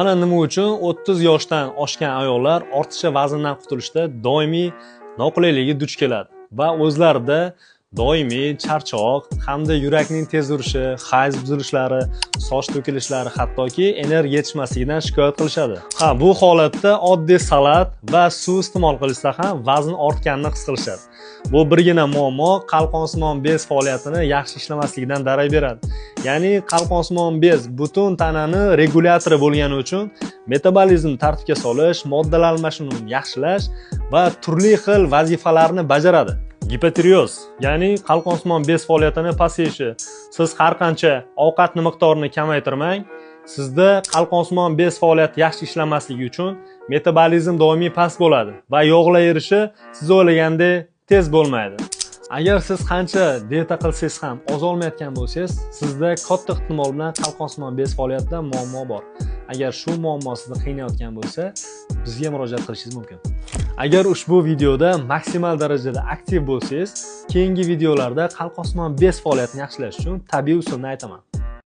Mana nima uchun 30 yoshdan oshgan ayollar ortiqcha vazndan qutulishda doimiy noqulaylikka duch keladi va o'zlarida doimiy charchoq hamda yurakning tez urishi, hayz buzilishlari, soch to'kilishlari, hattoki energiya yetishmasligidan shikoyat qilishadi. Ha, bu holatda oddiy salat va suv iste'mol qilishsa ham vazn ortganini his qilishadi. Bu birgina muammo qalqonsimon bez faoliyatini yaxshi ishlamasligidan darak beradi. Ya'ni qalqonsimon bez butun tanani regulyatori bo'lgani uchun metabolizmni tartibga solish, moddalar almashinuvini yaxshilash va turli xil vazifalarni bajaradi. Gipotireoz, ya'ni qalqonsimon bez faoliyatini pasayishi. Siz har qancha ovqatni miqdorini kamaytirmang, sizda qalqonsimon bez faoliyati yaxshi ishlamasligi uchun metabolizm doimiy past bo'ladi va yog'lar erishi siz o'ylagandek tez bo'lmaydi. Agar siz qancha dieta qilsangiz ham ozolmayotgan bo'lsangiz, sizda katta ehtimol bilan qalqonsimon bez faoliyatida muammo bor. Agar shu muammo sizni qiynayotgan bo'lsa, bizga murojaat qilishingiz mumkin. Agar ushbu videoda maksimal darajada aktiv bo'lsangiz, keyingi videolarda qalqonsimon bez faoliyatini yaxshilash uchun tabiiy usulni aytaman.